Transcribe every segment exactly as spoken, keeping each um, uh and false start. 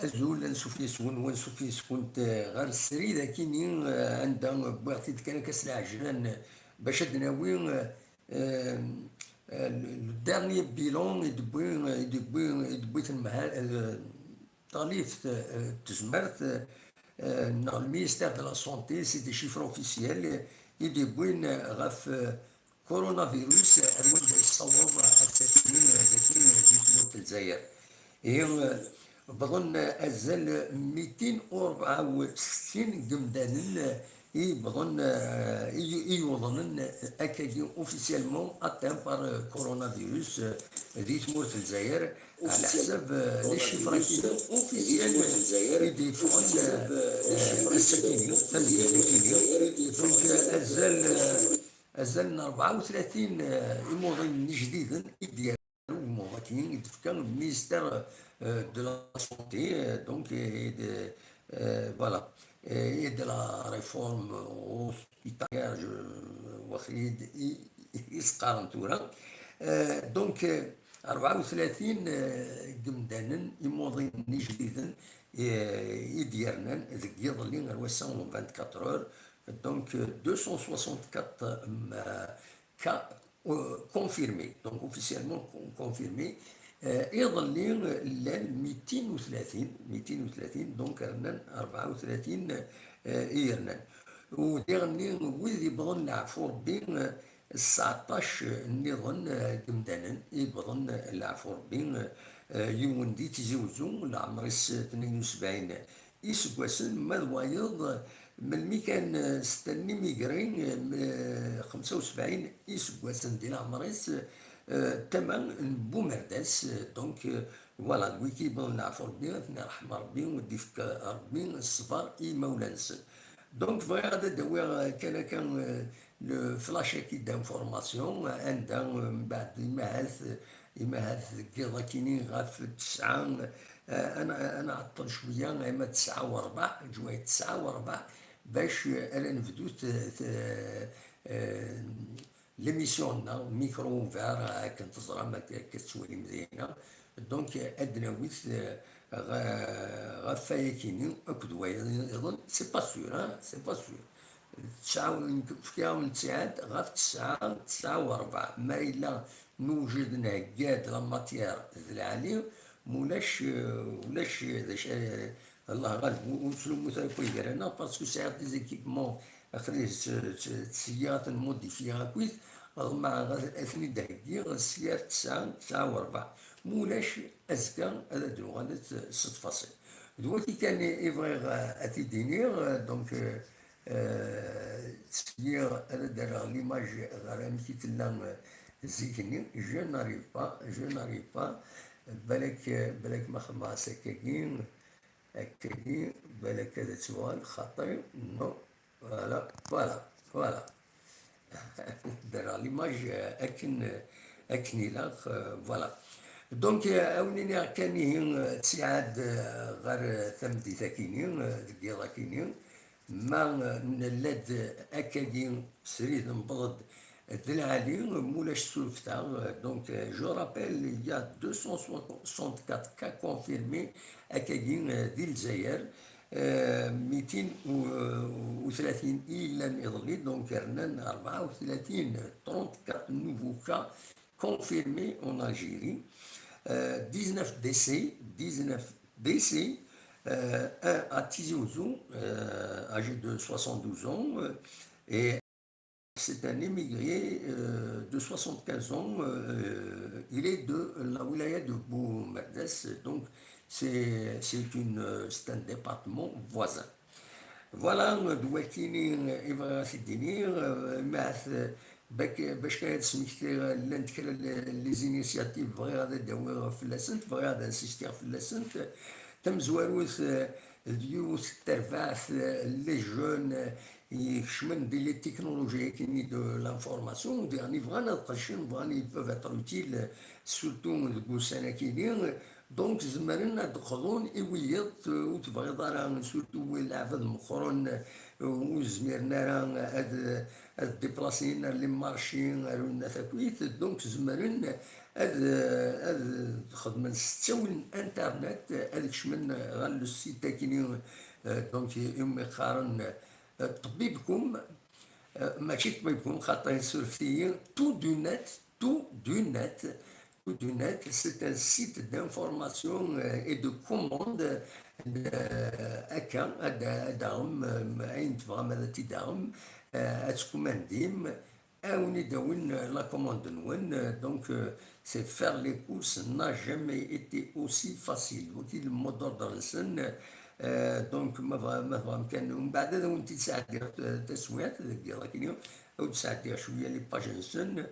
Azul, ansuf yes-wen, wansuf yes-went, eh, ɣer srid akini, eh, anda wwiɣ-t-id kan akka s lɛejlan, eh, bac ad d-nawi, eh, eh, eh, le dernier bilan i d-wwi, i d-wwi, i d-wwi tenmehal, eh, taɣlift, eh, n tezmert, eh, neɣ le ministère de la Santé, c'est des chiffres officiels, eh, i d-wwin, eh, ɣef, eh, coronavirus, eh, ar wanda yessaweḍ ass-agi, eh, dagi, eh, di tmurt n Lezzayer. Ihi, eh, wwḍen, eh, azal mitin u rebɛa u settin n yemdanen, eh, i yewwḍen, eh, i, i yuḍnen, eh, akkagi officiellement atteint par, eh, coronavirus, eh, di tmurt n Lezzayer, ɛla ḥsab, eh, les chiffres-agi officiels i d-yeffɣen, eh, eh, ass-agi, tameddit-agi. Donc, eh, azal, eh, azal n rebɛa u tlatin, eh, imuḍinen ijdiden i d-yerna ugmuḍ-agi i d-tefka le ministère, euh, de la Santé, euh, donc, et de, euh, voilà, et de la réforme hospitalière, je, waqil i, i s-qqaren tura. Euh, donc, euh, rebɛa u tlatin, euh, n yemdanen imuḍinen ijdiden, euh, i d-yernan deg yiḍelli ar wass-a, en vingt-quatre heures, donc, euh, deux cent soixante-quatre, euh, cas, euh, confirmés, donc officiellement con-, confirmés. Euh, iḍelli, euh, llan mitin u tlatin, mitin u tlatin, donc rnan rebɛa u tlatin, euh, i yernan. U diɣenni wid yewwḍen leɛfu Rebbi, euh, tseɛṭac nniḍen, euh, n yemdanen i yewwḍen leɛfu Rebbi, euh, yiwen di Tizi Wezzu, leɛmer-is tnin u sebɛin iseggasen, ma d wayeḍ, melmi kan, eh, s-, n imigri, eh, xemsa u sebɛin iseggasen di leɛmer-is, eh, tama n Bumerdas, eh, donc, eh, voilà, d wiki yewwḍen leɛfu Rebbi, ad ten-irḥem Rebbi, u ad d-ifk Rebbi ṣṣber i yimawlan-nsen. Donc, bɣiɣ ad d-awiɣ, eh, kan akka, eh, le flash-agi d'information, anda, eh, mbeɛd imahat, eh, imahat deg yiḍ akini ɣef tesɛa, eh, ad n-, ad nɛeṭṭel cwiya, ama tesɛa u rebɛa, ǧwayet tesɛa u rebɛa, bac, eh, ara nebdu t-, t-, eh, l'émission-nneɣ, micro ouvert, akken teẓram, ak-, akken tettwalim dinna. Donc, ad d-nawi, eh, ɣ-, ɣef wayakini akked wayeḍ, c'est pas sûr, hein, c'est pas sûr. Tesɛa, fkiɣ-awen ttiɛad ɣef tesɛa, tesɛa u rebɛa. Ma yella newjed nhegga-d la matière d lɛali, mulac, eh, ulac, eh, d acu, eh, Allah ɣaleb, ur, ur nettlummut ara akk gar-aneɣ, parce que sɛiɣ des équipements, aql-i s, s, s, sya ad ten-modifiyeɣ akkit, ḍemɛeɣ ad, ad ten-id-heggiɣ sya ar tesɛa, tesɛa u rebɛa. Mulac, azekka ad d-nuɣal s, s ttfaṣil. D wagi kan i, i bɣiɣ, eh, ad t-id-iniɣ, eh, donc, eh, Eh, syiɣ ad d-rreɣ l'image ɣer amek i tella, eh, zik-nni. Je n'arrive pas, je n'arrive pas. Balak, balak ma xedmeɣ-as akkagi, akkagi, balak ad tuɣal xaṭi. Non, voilà, voilà, voilà. Derreɣ l'image, eh, akken, eh, akken ilaq, eh, voilà. Donc, eh, a wen-iniɣ kan ihi, eh, ttiɛad, eh, ɣer, eh, tameddit akini, eh, deg yiḍ akini, ma, eh, nella-d akkagi srid newweḍ-d d lɛali, mulac surfet-aɣ. Donc, eh, je rappelle, il y a deux cent soixante-quatre cas confirmés akkagi, eh, di Lezzayer. Eh, mitin u tlatin i yellan iḍelli, donc rnan rebɛa u tlatin, trente-quatre nouveaux cas confirmés en Algérie. Eh, dix-neuf décès, dix-neuf décès, eh, un à Tizi Ouzou, eh, âgé de soixante-douze ans, eh, et c'est un immigré, euh, de soixante-quinze ans, euh, il est de la wilaya de Boumerdas, donc c'est, c'est une, euh, c'est un département voisin. Voilà, d wakini i bɣiɣ ad t-id-iniɣ, euh, ma t-, bak-, bac kan ad smektiɣ, llant kra n les initiatives bɣiɣ ad d-awiɣ fell-asent, bɣiɣ ad insistiɣ fell-asent. Tamezwarut, euh, d yiwet n terbaɛt, euh, les jeunes, euh, ikecmen di les technologies akini de l'information, diɣen bɣan ad qedcen, bɣan, ils peuvent être utiles, surtout deg ussan akini. Donc, zemren ad d-qḍun i wiyiḍ, euh, ur tebɣiḍ ara, surtout win lɛebd meqqren, euh, ur zmiren ara ad, ad déplacer ar les marchés, ar unna takuyt. Donc, zemren ad, ad xedmen s ttawil n internet, ad kecmen ɣer le site akini, euh, donc, umi qqaren, euh, ṭṭbib.com, euh, mačči ṭṭbib.com, xaṭi, surfet-iyi, Tout du net, Tout du net, Tout du net, c'est un site d'information, euh, et de commande, euh, akka, ad, ad d-taɣem, euh, ayen tebɣam ad t-id-taɣem, euh, ad tkumandim, ad wen-id-awin, euh, la commande-nwen, euh, donc, euh, c'est faire les courses n'a jamais été aussi facile. Wagi d le mot d'ordre-nsen, euh, donc ma bɣa-, ma tebɣam kan, mbeɛd ad wen-t-id-sɛeddiɣ, euh, taswiɛt, deg yiḍ akkenni, ad wen-d-sɛeddiɣ cwiya les pages-nsen,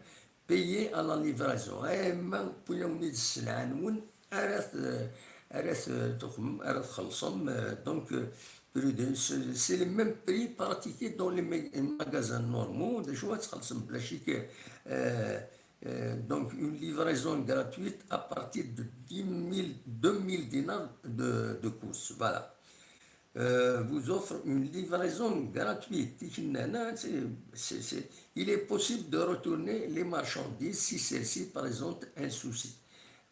payer à la livraison. Ama wwin-awen-id sselɛa-nwen, ara t-, ara t-, tuxmem, ara txellṣem, euh, donc, euh, plus de, c'est, c'est le même prix pratiqué dans les ma-, magasins normaux, d acu ad txellṣem bla ccek, euh, euh, donc une livraison gratuite à partir de dix mille, deux mille dinars de, de course, voilà. Euh, vous offre une livraison gratuite. C'est, c'est, c'est, il est possible de retourner les marchandises si celles-ci présentent un souci.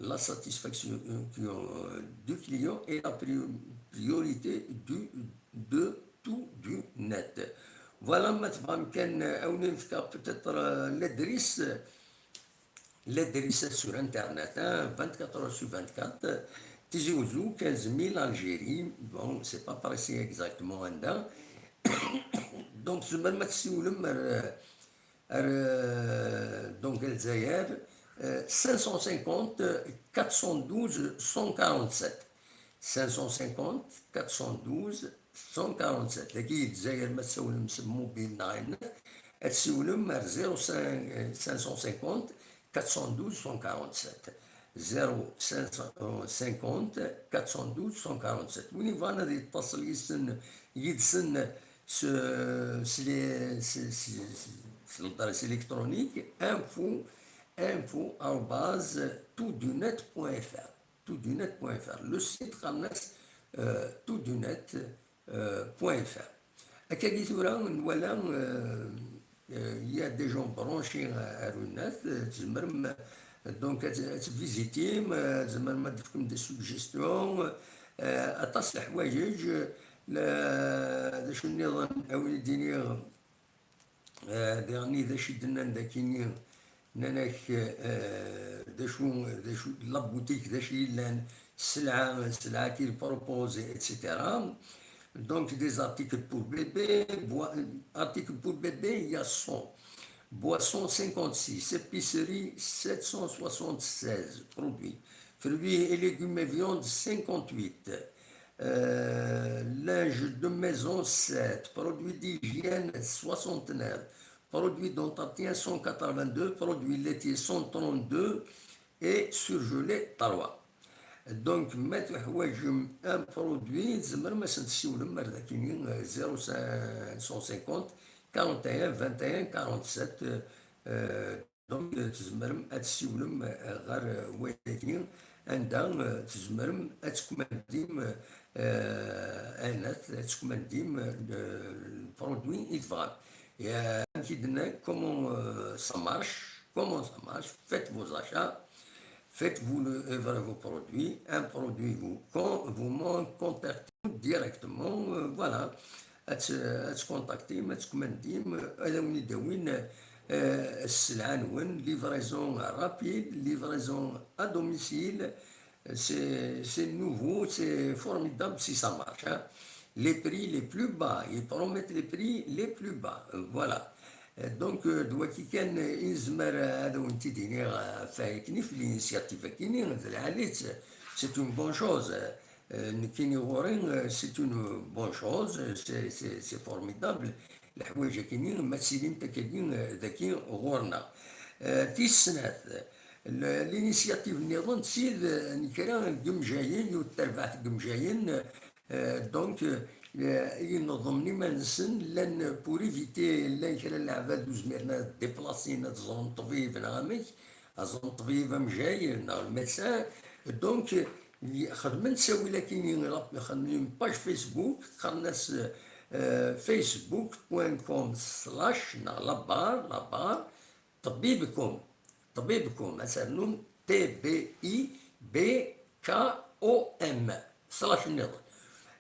La satisfaction, euh, du client et la priorité du, de Tout du net. Voilà, ma tebɣam kan, euh, ad wen-fkeɣ peut-être, euh, l'adresse, l'adresse sur internet, hein, vingt-quatre heures sur vingt-quatre, Tizi Ouzou, quinze mille Algérie. Bon, c'est pas précis exactement anda. Donc, tzemrem ad tessiwlem ar, ar, euh, donc, Lezzayer, euh, cinq cent cinquante, quatre cent douze, cent quarante-sept. Cinq cent cinquante, quatre cent douze, cent quarante-sept. Dagi, Lezzayer, ma tessawlem s mobile neɣ ayen, ad tessiwlem ar zéro cinq, euh, cinq cent cinquante, quatre cent douze, cent quarante-sept. Zéro cinq cent cinquante, quatre cent douze, cent quarante-sept. Win yebɣan ad yettaṣel yid-sen, yid-sen s, s les, s, s, s, s l'adresse électronique info, info arobase tout du net point F R. Tout du net point F R. Le site qqaren-as, euh, tout du net, euh, point F R. Akkagi tura nwala, euh, euh, il y a des gens branchés à, à Runat, euh, tzemrem, euh, donc ad, ad tvizitim, euh, tzemrem ad d-tefkem des suggestions, euh, aṭas leḥwayeǧ, euh, la, d acu nniḍen, a win i d-iniɣ, euh, diɣenni d acu i d-nnan dakini, nnan-ak, euh, d acu, d acu, la boutique, d acu yellan, sselɛa, sselɛa qu'ils proposent, et cetera. Donc, des articles pour bébé, boi-, articles pour bébé, il y a cent. Boisson, cinquante-six. Épicerie, sept cent soixante-seize produits. Fruits et légumes et viandes, cinquante-huit. Euh, linge de maison, sept. Produits d'hygiène, soixante-neuf. Produits d'entretien, cent quatre-vingt-deux. Produits laitiers, cent trente-deux. Et surgelé, trois. Donc, ma teḥwaǧem un produit, tzemrem ad sen-tessiwlem ar dakini, euh, zéro cinq cent cinquante, quarante et un, vingt et un, quarante-sept, euh, donc, euh, tzemrem ad tessiwlem, euh, ɣer, euh, wayagi, anda, euh, tzemrem ad tkumandim, euh, ayen ad tkumandim, euh, le, le produit i tebɣam. Et, euh, amek i d-nnan, comment, euh, ça marche, comment ça marche, faites vos achats, faites-vous livrer vos produits, un produit vous, con-, vous manque, contactez-nous directement, euh, voilà. Ad t-, ad tkuntaktim, ad tkumandim, ad awen-id-awin, euh, sselɛa-nwen, livraison rapide, livraison à domicile, c'est, c'est nouveau, c'est formidable si ça marche, hein. Les prix les plus bas, ils promettent les prix les plus bas, euh, voilà. Euh, donc, euh, d wagi kan, euh, i nezmer, euh, ad awen-t-id-iniɣ, euh, ɣef wakken, ɣef l'initiative-agi-nni, d lɛali-tt, c'est une bonne chose. Euh, nekkini ɣur-i, euh, c'est une bonne chose, euh, c'est, c'est, c'est formidable. Leḥwayeǧ-agi-nni, ma ttilint akkagi, euh, dagi ɣur-neɣ. Euh, tis snat, l-, l'initiative nniḍen d tid, euh, n kra n yimejjayen, yiwet terbaɛt n yimejjayen, euh, donc, euh, yenḍemen iman-nsen, llan pour éviter, llan kra n leɛbad ur zmiren ad déplacin, ad ẓren ṭṭbib neɣ amek, ad ẓren ṭṭbib amejjay neɣ le médecin. Donc, euh, xedmen ttawil akini, xedmen une page Facebook, qqaren-as, euh, facebook point com slash neɣ la barre, la barre, ṭṭbib.com, ṭṭbib.com, ad ternum T B I B K O M slash nniḍen.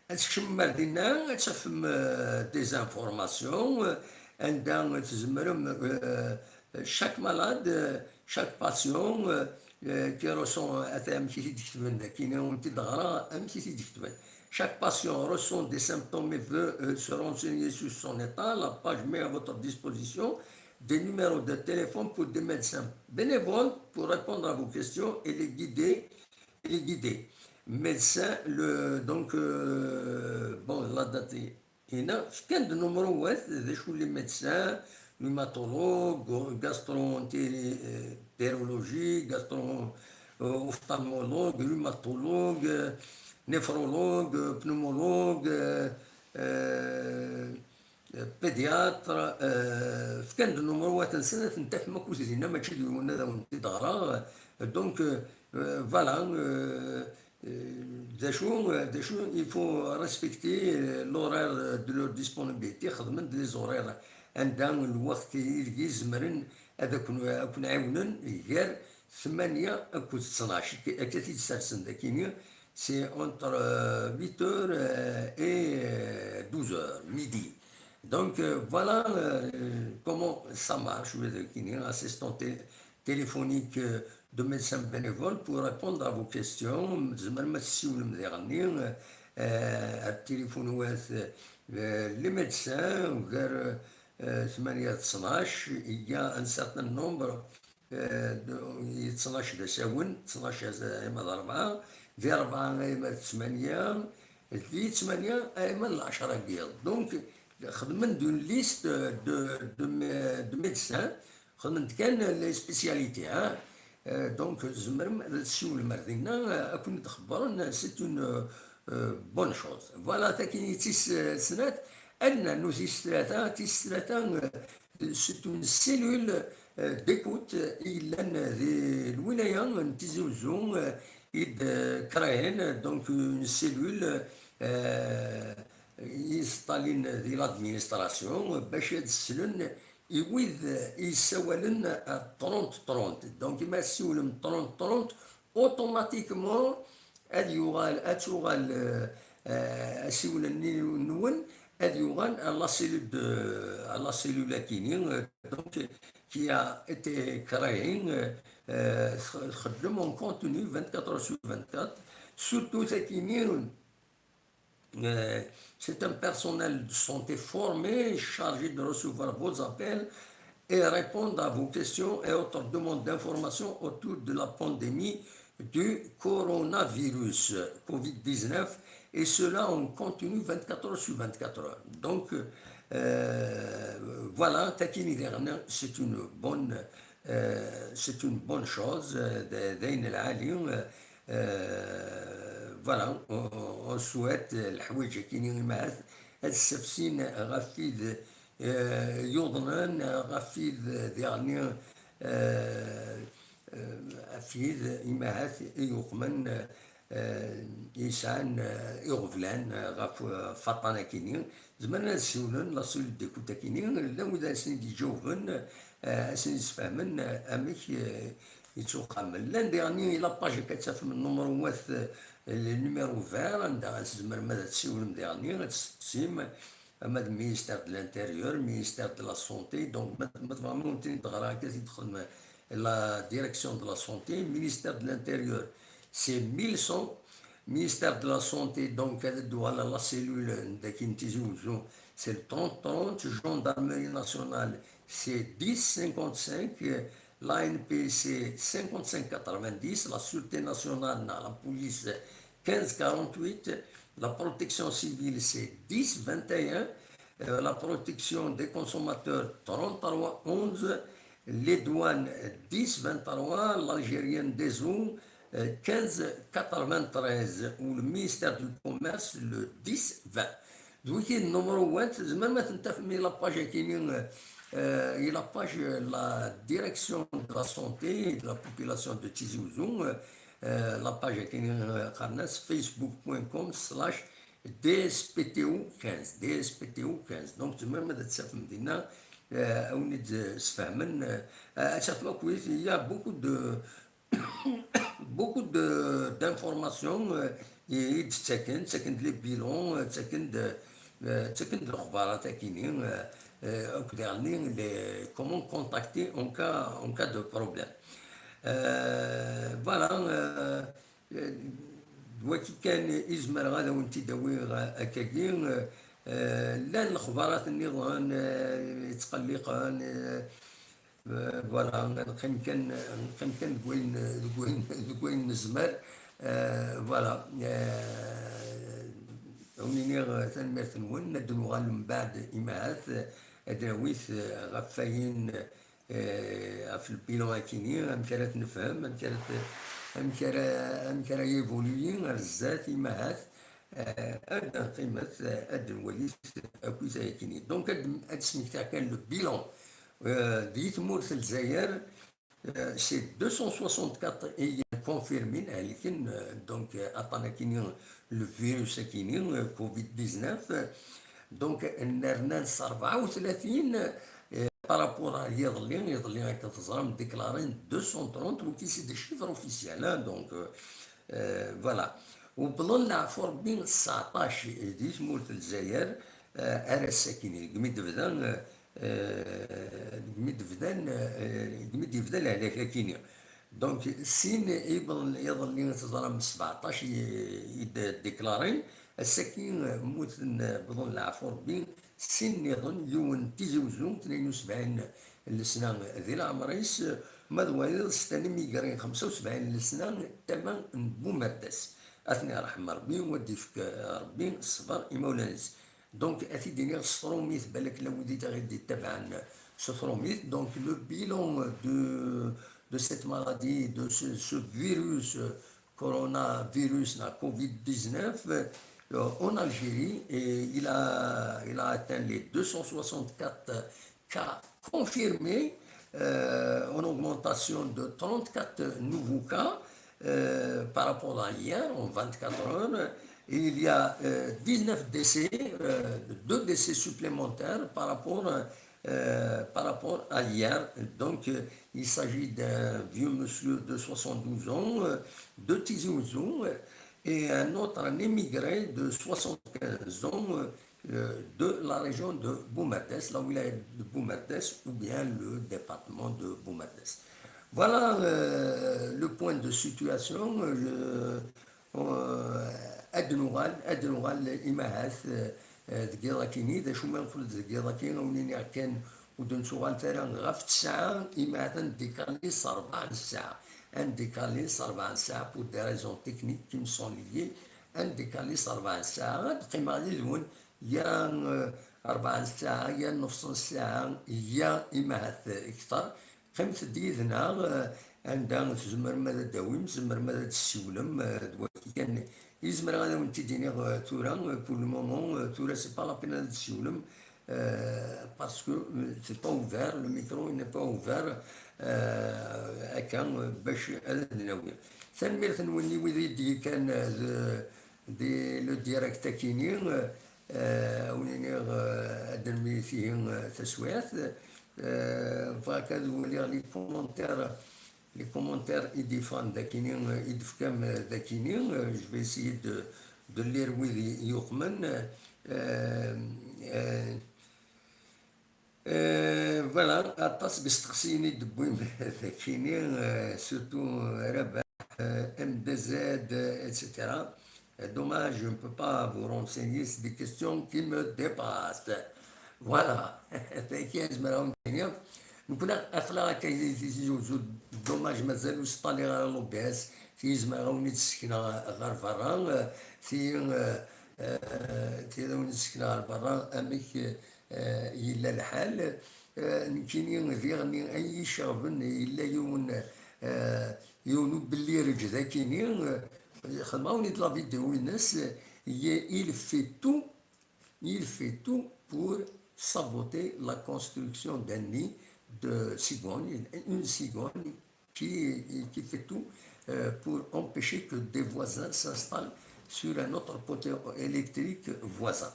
Ad tkecmem ar dinna, ad tafem, euh, des informations, euh, anda tzemrem, euh, chaque malade, euh, chaque patient, euh, euh, qui ressent, euh, ata amek i t-id-ketben, kini ur t-id-ɣra, amek i t-id-ketben. Chaque patient ressent des symptômes et veut, euh, se renseigner sur son état. La page met à votre disposition des numéros de téléphone pour des médecins bénévoles pour répondre à vos questions et les guider, et les guider. Médecin, le, donc, euh, bon, la date est, et là, fkan-d numéro, ouais, des les médecins, rhumatologue, gastroentérologie, gastro, euh, ophtalmologue, rhumatologue, euh, néphrologue, euh, pneumologue, euh, euh, pédiatre, euh, fkan-d numéro-nsen, ad ten-tafem akk dinna, mačči d yiwen ad awen-t-id-ɣreɣ. Donc, euh, euh, voilà, euh, euh, d acu, euh, d acu, il faut respecter, euh, l'horaire de leur disponibilité, xedmen-d les horaires anda lweqt ideg i zemren ad akun-, ad kun-ɛiwnen gar tmanya akked ttnac, akka i t-id-sersen dakini, c'est entre, euh, huit heures, euh, et, euh, douze heures, midi. Donc, euh, voilà, euh, comment ça marche, je veux dire, assistant té-, téléphonique, euh, de médecins bénévoles pour répondre à vos questions. Tzemrem ad tessiwlem diɣenni, euh, ar téléphone, euh, les médecins, gar, euh, tmanya d ttnac, il y a un certain nombre, euh, de, ttnac d asawen, ttnac a-, ayma d rebɛa, di rebɛa ayma d tmanya, di tmanya ayma d lɛecra n yiḍ. Donc, xedmen-d une liste de, de mé-, de médecins, xedmen-d kan les spécialités, hein. Euh, donc, tzemrem ad tessiwlem ar dinna, euh, ad ken-id-xebbren, c'est une, euh, bonne chose. Voilà, tagi d tis, euh, snat, ad nernu tis tlata, tis tlata, euh, c'est une cellule, euh, d'écoute, euh, i yellan di lwilaya n Tizi Uzzu, euh, i d-, euh, créen, donc une cellule, euh, i yesṭalin di l'administration, euh, bac ad slen i wid, euh, yessawalen, euh, trente trente. Donc, ma tessiwlem trente trente, automatiquement, ad yuɣal, ad tuɣal, euh, euh, asiwel-nni-nwen, ad yuɣal à la cellule de, à la cellule akini, euh, donc, qui a été créée, euh, euh, txeddem en continu vingt-quatre heures sur vingt-quatre, surtout takini, euh, c'est un personnel de santé formé, chargé de recevoir vos appels et répondre à vos questions et autres demandes d'informations autour de la pandémie du coronavirus covid dix-neuf, et cela en continu vingt-quatre heures sur vingt-quatre heures. Donc, euh, voilà, takini diɣen, c'est une bonne, euh, c'est une bonne chose, euh, d-, d ayen lɛali, euh, euh, voilà, on, on souhaite, euh, leḥwayeǧ-agi-nni imahat ad ssafsin ɣef wid, euh, yuḍnen, ɣef wid, euh, diɣen, euh, euh, ɣef wid imahat i yuqmen, euh, yesɛan, euh, iɣeblan, euh, ɣef, euh, faṭan-agi-nni. Zemren ad siwlen la cellule d'écoute-agi-nni, llan wid ad sen-id-iǧawben, euh, ad sen-id-sfehmen, euh, amek, euh, yettuqam. Llan diɣen la page akka ad tafem numéro wat, euh, le numéro vert, anda ad tzemrem ad tessiwlem diɣen, ad testeqsim, ama d ministère de l'Intérieur, ministère de la Santé, donc ma, ma tebɣam ad wen-t-id-ɣreɣ akka i d-xedmen la direction de la santé, ministère de l'Intérieur, c'est mille cent, ministère de la Santé, donc, ad d-uɣal la cellule dagi n Tizi Uzzu, c'est le trente trente, gendarmerie nationale, c'est dix cinquante-cinq, l'A N P C cinquante-cinq quatre-vingt-dix, la sûreté nationale, la police quinze quarante-huit, la protection civile, c'est dix vingt et un, euh, la protection des consommateurs, trente-trois onze, les douanes, dix vingt-trois, l'Algérienne des eaux, euh, quinze quatre-vingt-treize, ou le ministère du Commerce, le dix vingt. Donc, le numéro un, c'est même un taf, mais la page qui, euh, et la page, euh, la direction de la santé et de la population de Tizi Ouzou, euh, euh, la page qui, euh, facebook point com slash D S P T O quinze, D S P T O quinze. Donc, c'est même de Tsaf Medina, euh, on est de Sfamen, euh, euh, Tsaf Makwis, il y a beaucoup de, beaucoup de, d'informations, euh, i, i d-ttaken, ttaken-d les bilans, euh, ttaken-d, euh, ttaken-d lexbarat akini, euh, euh, akked daɣen les, comment contacter en cas, en cas de problème. Euh, voilà, euh, euh, d waki kan i zemreɣ ad awen-t-id-awiɣ, euh, akkagi, euh, euh, llan lexbarat nniḍen, euh, yettqelliqen, euh, Euh, voilà, neqqim kan, neqqim kan deg wayen, deg wayen, deg wayen nezmer. Euh, voilà. Euh, ad wen-iniɣ tanemmirt-nwen, ad d-nuɣal mbeɛd imahat, ad d-nawi, euh, ɣef wayen, euh, ɣef le bilan akini, amek ara t-nefhem, amek ara t-, amek ara, amek ara yévoluer ar zdat imahat. Euh, ad d-nqqimet, euh, ad d-nwali akk ayakini. Donc, ad, ad d-smektiɣ kan le bilan, euh, di tmurt n Lezzayer, euh, c'est deux cent soixante-quatre ayyan confirmés, helken, euh, donc, euh, aṭṭan akini, le virus akini, euh, covid dix-neuf. Donc, nerna s rebɛa u tlatin, euh, par rapport à yiḍelli, yiḍelli akken teẓram, déclaré deux cent trente, wagi c'est des chiffres officiels, hein, donc, euh, Euh, voilà. Wwḍen leɛfu Rebbi tseɛṭac di tmurt n Lezzayer, euh, ar ass-akini, degmi d-bdan, euh, euh, degmi d-bdan, euh, degmi d-yebda lehlak-akini. Donc, sin iḍelli, iḍelli teẓram sbeɛṭac i, i d-, déclaré, ass-agi, euh, mmuten, euh, wwḍen leɛfu Rebbi sin nniḍen, yiwen n Tizi Wezzu, tnin u sebɛin n lesna di leɛmer-is, ma d wayeḍ s tanimigrin xemsa u sebɛin n lesna tama n Bumerdas. Ad ten-iṛḥem Ṛebbi, u ad d-ifk Ṛebbi ṣṣber i imawlan-is. Donc, ad t-id-iniɣ s tṛumit, balak la wid i ɣ-d-ittabaɛen s tṛumit. Donc, le bilan de, de cette maladie, de ce, ce virus, euh, coronavirus, la covid dix-neuf, euh, en Algérie, et il a, il a atteint les deux cent soixante-quatre cas confirmés, euh, en augmentation de trente-quatre nouveaux cas, euh, par rapport à hier, en vingt-quatre heures. Et il y a, euh, dix-neuf décès, euh, deux décès supplémentaires par rapport, euh, par rapport à hier. Donc, euh, il s'agit d'un vieux monsieur de soixante-douze ans, euh, de Tizi Ouzou, euh, et un autre, un immigré de soixante-quinze ans, euh, euh, de la région de Boumerdès, la wilaya de Boumerdès, ou bien le département de Boumerdès. Voilà, euh, le point de situation. Euh, je, euh, ad nuɣal, ad nuɣal imahat, euh, euh, deg yiḍ akini, d acu ma nqul deg yiḍ akini, ad wen-iniɣ kan ur d-nettuɣal ara ɣef tesɛa, imahat ad ndikali s rebɛa n ssaɛa. Ad ndikali s rebɛa n ssaɛa pour des raisons techniques qui me sont liées. Ad ndikali s rebɛa n ssaɛa, ad qqimeɣ yid-wen ya, euh, rebɛa n ssaɛa, ya nnefṣ n ssaɛa, ya imahat kter. Qqimet-d yid-neɣ, euh, anda tzemrem ad d-tawim, tzemrem ad d-tessiwlem, euh, d wagi kan i zemreɣ ad awen-t-id-iniɣ, euh, tura, euh, pour le moment, euh, tura c'est pas la peine ad d-tessiwlem, euh, parce que, euh, c'est pas ouvert, le micro il n'est pas ouvert, euh, akka, euh, bac ad d-nawi. Tanemmirt-nwen i wid i d-yekkan, euh, d-, di le direct akini, euh, euh, ad wen-iniɣ, euh, ad d-nemlil tihi, euh, taswiɛt. Euh, bɣiɣ ad waliɣ les commentaires, les commentaires i d-ifɣen dakini, euh, i d-tefkam, euh, dakini. Euh, je vais essayer de, de lire wid i yuqmen. Euh, euh, Euh, voilà, aṭas n yisteqsiyen i d-tewwim dakini, euh, surtout, euh, Rabaḥ, euh, M D Z, euh, et cetera. Euh, dommage, je ne peux pas vous renseigner, c'est des questions qui me dépassent. Voilà, tagi ay zemreɣ ad wen-iniɣ. Nekkni aql-aɣ akka di Tizi Uzzu, dommage, mazal ur s-ṭṭaliɣ ara l'O B S, tagi zemreɣ ad wen-id-ssekneɣ ɣer berra, euh, tagi, euh, euh, tagi ad wen-id-ssekneɣ ɣer berra, amek, euh, euh, yella lḥal. Euh, nekkini diɣen ay iyi-iceɣben, yella yiwen, euh, yiwen ubellireǧ dakini, euh, xedmeɣ-awen-id la vidéo-ines, euh, il fait tout, il fait tout pour saboter la construction d'un nid de cigogne, une cigogne qui, qui fait tout, euh, pour empêcher que des voisins s'installent sur un autre poteau électrique voisin.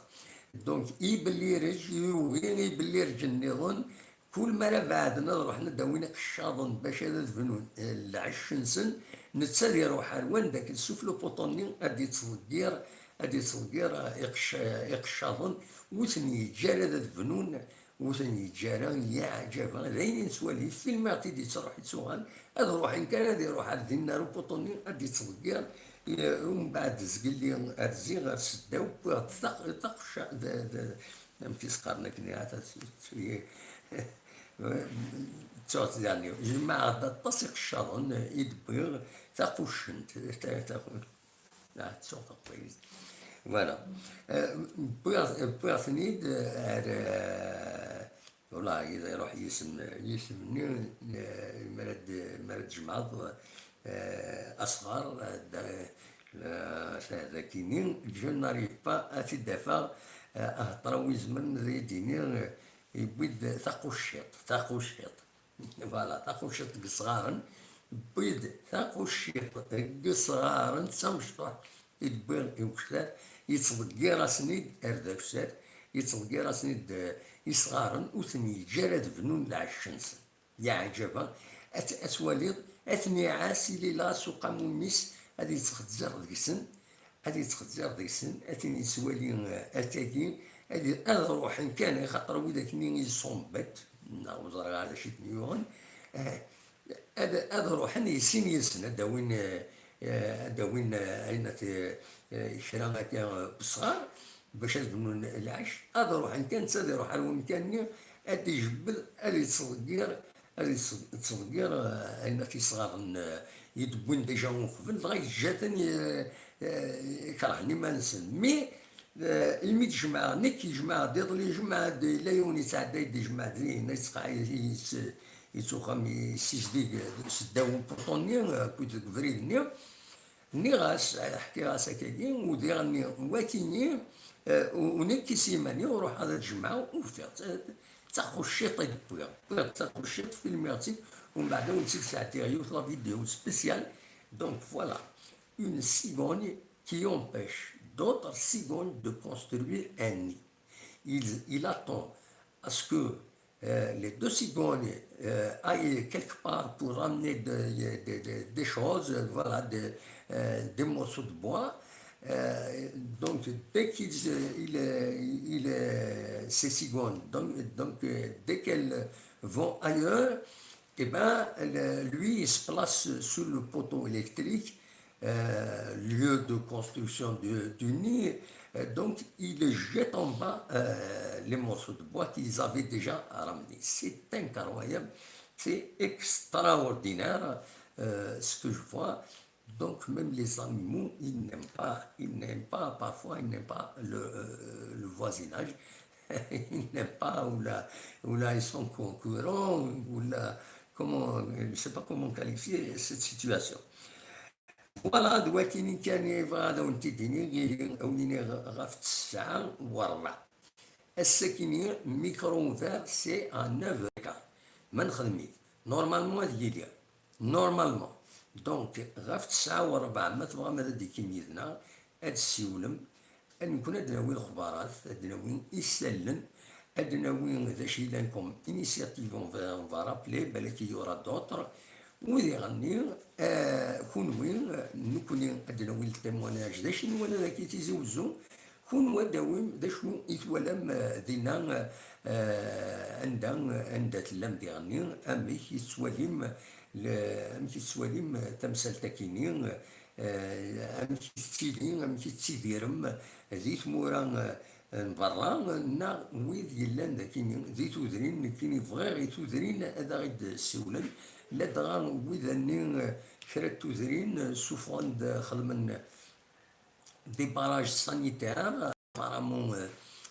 Donc, ibellireǧ, yugi ibellireǧ nniḍen, Kul mi ara beɛden ad ruḥen ad d-awin iqeccaḍen bac ad d-bnun, eh, lɛecc-nsen, netta ad iruḥ ar wanda akken sufella upuṭu-nni ad d-ittḍeggir, ad d-ittḍeggir, eh, iqecc-, iqeccaḍen, ur ten-yeǧǧa ara ad d-bnun, ur ten-yeǧǧa ara, yeɛǧaba, d ayen i nettwali, filmiɣ-t-id yettruḥ yettuɣal, ad ruḥen kan ad iruḥ ar dinna ar upuṭu-nni ad d-ittḍeggir, eh, umbeɛd zgelli ar ziɣ ar seddaw, wwiɣ-d taq-, taqecca-, d, d, amek i s-qqaren akken, ata, ttuɣ-tt daɣen. Jemɛeɣ-d aṭas iqeccaḍen i d-wwiɣ, taquccent, ta-, ta-, ah, ttuɣ taqbaylit. Voilà. Euh, wwiɣ-, wwiɣ-ten-id ar, euh, voilà, iruḥ yisem, yisem-nni, euh, mi ara d-, mi ara d-tjemɛeḍ, euh, asɣar, euh, da-, euh, ta-, dagini, je n'arrive pas ad t-id-afeɣ, euh, aheṭṭer-a wi izemren ad iyi-d-yini, euh, yewwi-d taqucciṭ, taqucciṭ. Voilà, taqucciṭ deg isɣaren, yewwi-d taqucciṭ deg isɣaren, d tamecṭuḥt i d-wwiɣ i ukessar, yettḍeggir-asen-id ar d akessar, yettḍeggir-asen-id, eh, isɣaren, ur ten-yeǧǧa ara ad bnun lɛecc-nsen. Yeɛǧeb, ad t-, ad twaliḍ, ad ten-iɛass, il est là s uqamum-is, ad yettxezzir deg-sen, ad yettxezzir deg-sen, ad ten-yettwali, eh, akkagi, ad, ad ruḥen kan, axaṭer widak-nni ils sont bêtes, neɣ ur ẓriɣ ara d acu i ten-yuɣen, eh, ad, ad ruḥen i sin yid-sen, ad d-awin, eh, eh, ad d-awin, eh, ayen at, eh, kra akka, eh, n wesɣar, bac ad bnun lɛecc, ad ruḥen kan, netta ad iruḥ ar wemkan-nni, ad d-ijebbed, ad yettḍeggir, ad yettḍ-, yettḍeggir, eh, ayen at isɣaren, eh, i d-wwin déjà uqbel, dɣa yeǧǧa-ten, eh, eh, kerhen iman-nsen. Mi, eh, imi d-jemɛeɣ, nekk jemɛeɣ-d iḍelli, jemɛeɣ-d, yella yiwen yettɛedday-d, jemɛeɣ-d dihin, yettqa-, yett-, yettuxam, yessizdig seddaw upuṭu-nni, eh, akked deg ubrid-nni. Nniɣ-as, ḥkiɣ-as akkagi, u diɣen-nni, wakini, eh, u, u nekk s yiman-iw ruḥeɣ ad jemɛeɣ, ufiɣ-tt, eh, d taqucciṭ i d-wwiɣ. Wwiɣ-d taqucciṭ, filmiɣ-tt-id, umbeɛd ad wen-tt-id-sɛeddiɣ yiwet la vidéo spéciale. Donc voilà, une cigogne qui empêche d'autres cigognes de construire un nid. Il, il attend à ce que euh, les deux cigognes, euh, aillent quelque part pour ramener de, de, de, des choses, euh, voilà, de, euh, des morceaux de bois. Euh, donc, dès qu'ils, euh, il, euh, il, euh, ces cigognes, donc, donc, euh, dès qu'elles vont ailleurs, eh ben, le, lui, il se place sur le poteau électrique, euh, lieu de construction de, du nid. Euh, donc, ils jettent en bas, euh, les morceaux de bois qu'ils avaient déjà ramenés. C'est incroyable, c'est extraordinaire, euh, ce que je vois. Donc, même les animaux, ils n'aiment pas, ils n'aiment pas, parfois, ils n'aiment pas le, euh, le voisinage. Ils n'aiment pas, ou là, ou là, ils sont concurrents, ou là, comment, je ne sais pas comment qualifier cette situation. Voilà, d wakkini kan i bɣiɣ ad awen-t-id-iniɣ, ad wen-iniɣ ɣef ttesɛa u ṛebɛa. Ass-akini, micro ouvert, c'est à neuf heures et quart. Ma nexdem-it, normalement ad yili. Normalement. Donc, ɣef ttesɛa u ṛebɛa, ma tebɣam ad d-tekkam yid-neɣ, ad tessiwlem, nekkni ad d-nawi lexbarat, ad d-nawi isallen, ad d-nawi d acu yellan comme initiative, on va, on va rappeler, balak il y aura d'autres. U diɣenni, eh, kunwi, eh, nekkni ad d-nawi le témoignage, d acu i nwala dagi Tizi Wezzu, kunwi ad d-tawim d acu i twalam, eh, dinna, eh, anda, anda tellam diɣenni, amek i tettwalim le-, amek i tettwalim tamsalt-akini, eh, amek i tettili, amek i tettidirem di tmura, eh, n berra, neɣ wid yellan dagini di tudrin, nekkini bɣiɣ i tudrin ad aɣ-id-ssiwlen, ladɣa wid-nni, eh, kra n tudrin, eh, ssufɣen-d, xedmen des barrages sanitaires, apparemment, euh,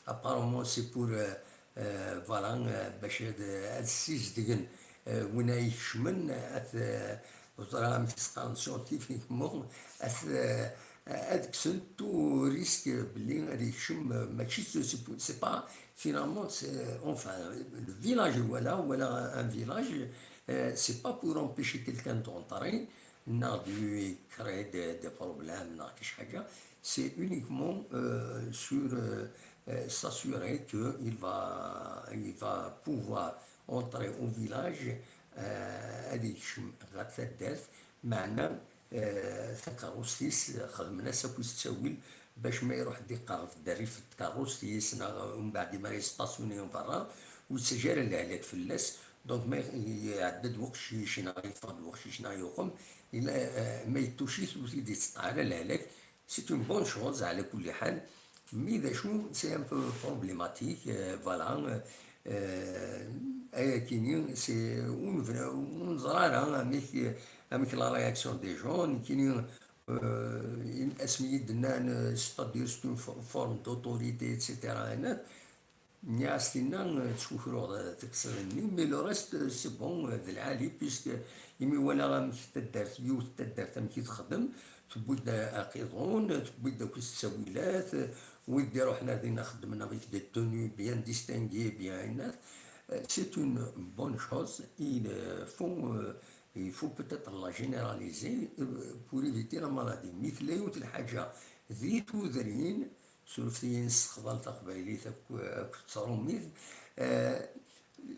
apparemment c'est pour, euh, euh, voilà, euh, bac ad, ad ssizdgen, euh, win ay ikecmen, ad, euh, ẓriɣ amek i s-qqaren scientifiquement, ad, euh, ad kksen tout risque belli ad yekcem, euh, mačči s-, c'est pour, c'est pas, finalement, c'est, enfin, le village, voilà, voilà un, un village, euh, c'est pas pour empêcher quelqu'un d'entrer, neɣ de lui créer des, des problèmes, neɣ quelque chose. C'est uniquement, euh, sur, euh, euh, s'assurer que il va, il va pouvoir entrer au village, euh, ad ikcem ɣer taddart, meɛna, euh, takeṛṛust-is xedmen-as akk ttawil bac ma iruḥ ad iqerreb-d rrif n tkeṛṛust-is, neɣ umbeɛd mi ara yestasyuni berra, ur yettaǧǧa ara lehlak fell-as. Donc ma iɛedda-d weqcic neɣ yeffeɣ-d weqcic neɣ yuqem, ila, euh, ma yettucit ur t-id-ittseṭṭa ara lehlak. C'est une bonne chose, ɛla kulli ḥal. Mi d acu, c'est un peu problématique, euh, voilà, euh, euh, ayakini, c'est, ur nebra, ur neẓra ara amek, amek la réaction des gens, nekkini, euh, asmi i d-nnan, euh, c'est-à-dire c'est une fo-, forme d'autorité, et cetera, nniɣ-as tinna, eh, ttkukruɣ, eh, teqsiḍin-nni, mais le reste, eh, c'est bon, eh, d lɛali, puisque imi walaɣ amek taddart, yiwet taddart amek i texdem, tewwi-d, eh, aqiḍun, tewwi-d akk ttawilat, eh, wid d-iruḥen ar dinna xeddmen avec des tenues bien distinguées, bien, eh, c'est une bonne chose. Il, eh, faut, eh, il faut peut-être la généraliser, eh, pour éviter la maladie. Mi tella yiwet lḥaǧa di tudrin, surfet-iyi nessexdam taqbaylit akk-, akked trumit. Eh,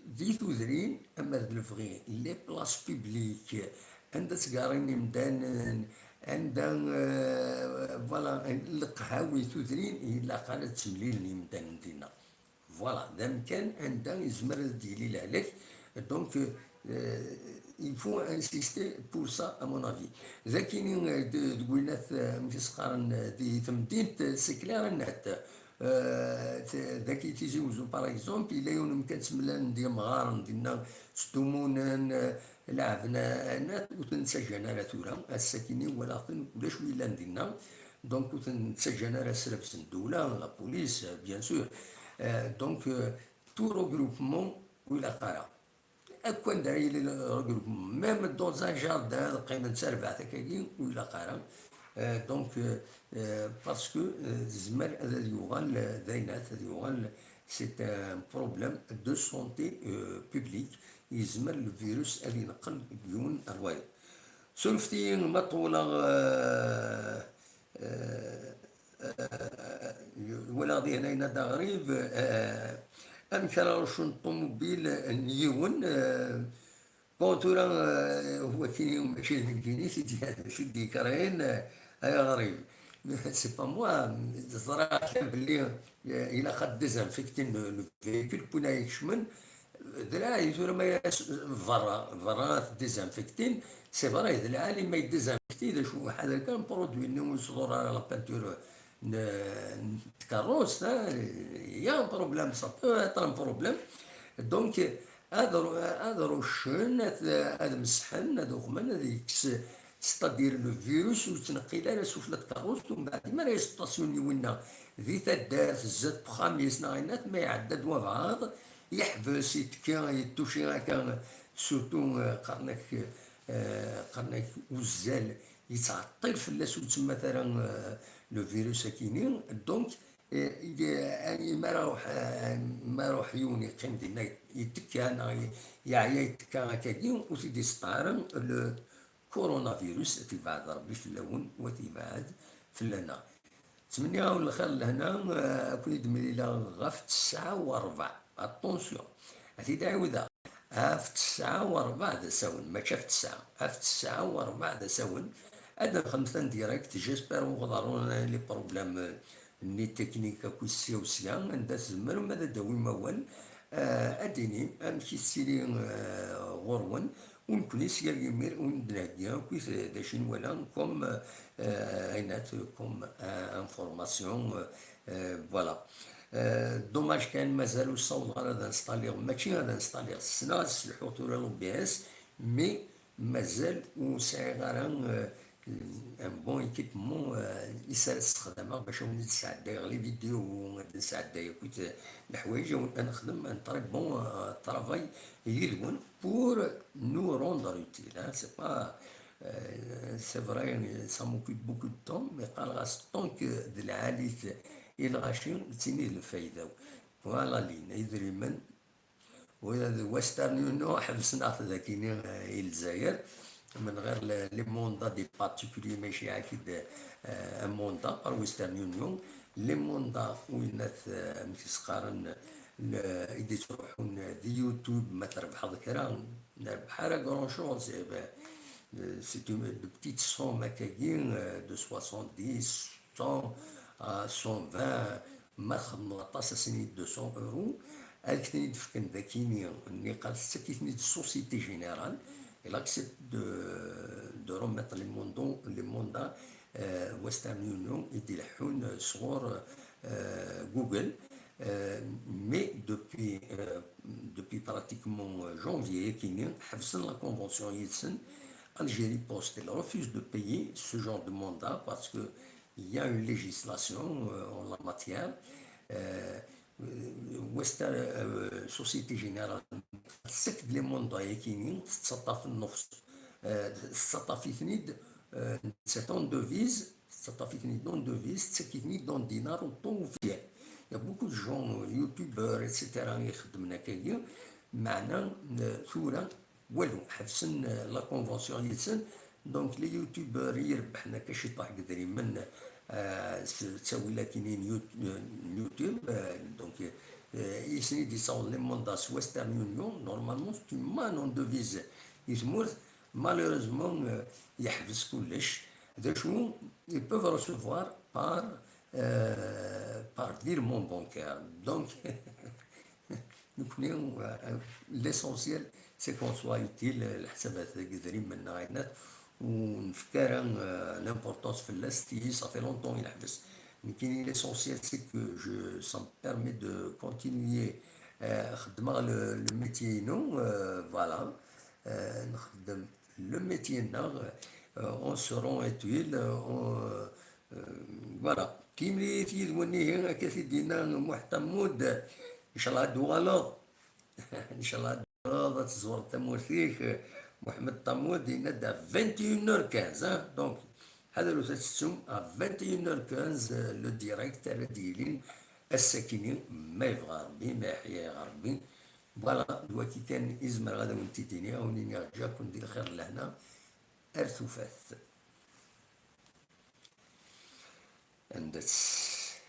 di tudrin, ama d lebɣi, les places publiques, anda ttgarin imdanen, anda, eh, voilà, leqhawi, tudrin, ilaq ara ttemlilen imdanen dinna. Voilà, d amkan anda yezmer ad d-yili lehlak. Donc, euh, il faut insister pour ça, à mon avis. Dakini, euh, d-, deg winat, euh, amek i s-qqaren, euh, di temdint, euh, c'est clair et net. Euh, t-, daki Tizi Uzzu, par exemple, yella yiwen umkan ttemlalen d yemɣaren dinna, ttdumunen, euh, leɛben, euh, net, ur ten-ttaǧǧan ara tura. Ass-akini walaɣ-ten, ulac wi yellan dinna. Donc, ur ten-ttaǧǧan ara srabes n ddewla, la police, euh, bien sûr. Euh, donc, euh, tout regroupement ur ilaq ara. Akk anda ara yili regroupement, même dans un jardin, ad qqimen d tarbaɛt akkagi, ur ilaq ara. Euh, donc, euh, euh, parce que, euh, tezmer ad, ad yuɣal, euh, d aynat, ad yuɣal, c'est un problème de santé, euh, publique. Yezmer le virus ad ineqqel deg yiwen ar wayeḍ. Surfet-iyi ma ṭewleɣ, euh, euh, euh, walaɣ dihin ayen ad aɣrib, euh, amek ara ruccun ṭumubil n yiwen, euh, bon, tura, euh, wakini mačči d nekkini i t-id-, i t-id-yekrayen, euh, ay aɣrib. C'est pas moi, ẓriɣ kan belli, euh, ilaq ad désinfecter le, le véhicule, win ara ikecmen, d lɛali tura ma yas berra, berra ad t-désinfectin, c'est vrai, d lɛali ma yedésinfecti, d acu, ḥader kan produit-nni ur yettḍur ara la peinture n, n tkeṛṛust, hein, il y a un problème, ça peut être un problème. Donc, ad ru-, ad ruccen, ad, ad mesḥen, ad uɣmen, ad yekkes, c'est-à-dire le virus ur yettneqqil ara sufella n tkeṛṛust, umbeɛd mi ara yestasyuni winna di taddart, zdat n uxxam-is neɣ ayen, ma iɛedda-d wabɛaḍ, yeḥbes, yettekki, yettuci akka, surtout, euh, qqaren-ak, euh, qqaren-ak uzzal yettɛeṭṭil fell-as, ur yettemmat ara, euh, le virus akini. Donc, euh, il est, euh, mi ara ruḥ, euh, mi ara ruḥ yiwen yeqqim dinna yettekka, neɣ ye-, yeɛya yettekka akkagi, ur t-id-iseṭṭa ara le coronavirus, ad t-ibɛed Rebbi fell-awen, wa t-ibɛed fell-aneɣ. Ttmenniɣ-awen lxir d lehna, eh, ad ken-id-mlileɣ ɣef tesɛa u ṛebɛa. Attention, ad t-id-ɛiwdeɣ. Ɣef tesɛa u ṛebɛa d asawen, mačči ɣef tesɛa. Ɣef tesɛa u ṛebɛa d asawen, ad nxedmet en direct. J'espère ur ḍerrun les problèmes, eh, nni techniques akk sya u sya, anda tzemrem ad d-tawim awal, eh, ad d-tinim amek i tettili, eh, ɣur-wen, u nekkni s yal imir ur d-nheggi akk d acu i nwala comme, euh, aynat, comme, euh, information, euh, euh, voilà. Euh, dommage kan mazal ur ssawḍeɣ ara ad installiɣ, mačči ad installiɣ, ssneɣ ad sselḥuɣ tura l'O B S, mais mazal ur sɛiɣ ara, euh, un bon équipement, euh, i s ara ssexdameɣ bac ad wen-id-sɛeddayeɣ les vidéos, ad nesɛedday akk leḥwayeǧ, ad nexdem un très bon, euh, travail yid-wen pour nous rendre utile, hein. C'est pas, euh, c'est vrai, ça m'occupe beaucoup de temps, mais qqareɣ-as tant que d lɛali-t i lɣaci, d tin i d lfayda-w. Voilà, lin idrimen, ula d Western Union ḥebsen-aɣ-t dakini, euh, i Lezzayer, من غير les, les mandats des particuliers, mačči akid, euh, un mandat par Western Union, les mandats, winat, euh, amek i s-qqaren, le- i d-ittruḥun di YouTube, ma trebḥeḍ kra, ur nerbeḥ ara grand chose, eh ben, euh, c'est une de petite somme akkagi, euh, de soixante-dix, cent à cent vingt, ma txedmeḍ aṭas, asen-id deux cents euros, ad k-ten-id-fken d akini, nniqal tettak-iten-id Société Générale, il accepte de, de remettre les mandats, les mandats, euh, Western Union i d-ileḥḥun sɣur, euh, Google. Euh, mais depuis, euh, depuis pratiquement, euh, janvier, kini, ḥebsen la convention yid-sen. Algérie Post, elle refuse de payer ce genre de mandat parce que il y a une législation, euh, en la matière. Euh, euh, Western, euh, Société Générale, c'est que les mandats kini, tettaṭṭaf nnefs, euh, tettaṭṭaf-iten-id, euh, c'est en devise, tettaṭṭaf-iten-id en devise, tettak-iten-id en dinar, au taux officiel. Il y a beaucoup de gens, euh, youtubeurs, et cetera, ixeddmen akkagi, meɛna, euh, tura, walu, ḥebsen, euh, la convention yid-sen. Donc, les youtubeurs i irebḥen akka ciṭuḥ deg idrimen, euh, s ttawilat-inin n Yout-, euh, n YouTube, euh, donc, euh, i sen-id-yessaweḍ les mandats s Western Union, normalement, c'est une manne en devise i tmurt. Malheureusement, euh, yeḥbes kullec. D acu, ils peuvent recevoir par, euh, par virement bancaire. Donc, nekkni, euh, l'essentiel, c'est qu'on soit utile, euh, leḥsabat deg idrimen-nneɣ, ayen ur nefka ara, euh, l'importance fell-as, tigi, ça fait longtemps i yeḥbes. Nekkini, l'essentiel, c'est que je, ça me permet de continuer, euh, xeddmeɣ le, le métier-inu, euh, voilà. Euh, nxeddem le métier-nneɣ, euh, on se rend utile, euh, on, euh, voilà. Timlilit yid-wen ihi, akka t-id-yenna Muḥ Tamud, ncallah ad d-tuɣaleḍ. Ncallah ad d-tuɣaleḍ, ad tezwreḍ tamurt-ik. Muḥemmed Tamud yenna-d à vingt et une heures quinze, hein. Donc, ḥadret ad tettum, à vingt et une heures quinze, euh, le direct ara d-yilin ass-akini, ma yebɣa Rebbi, ma yeḥya-yaɣ Rebbi. Voilà, d wagi kan i zemreɣ ad awen-t-id-iniɣ, ad awen-iniɣ ǧǧiɣ-ken di lxir d lehna, ar tufat. And that's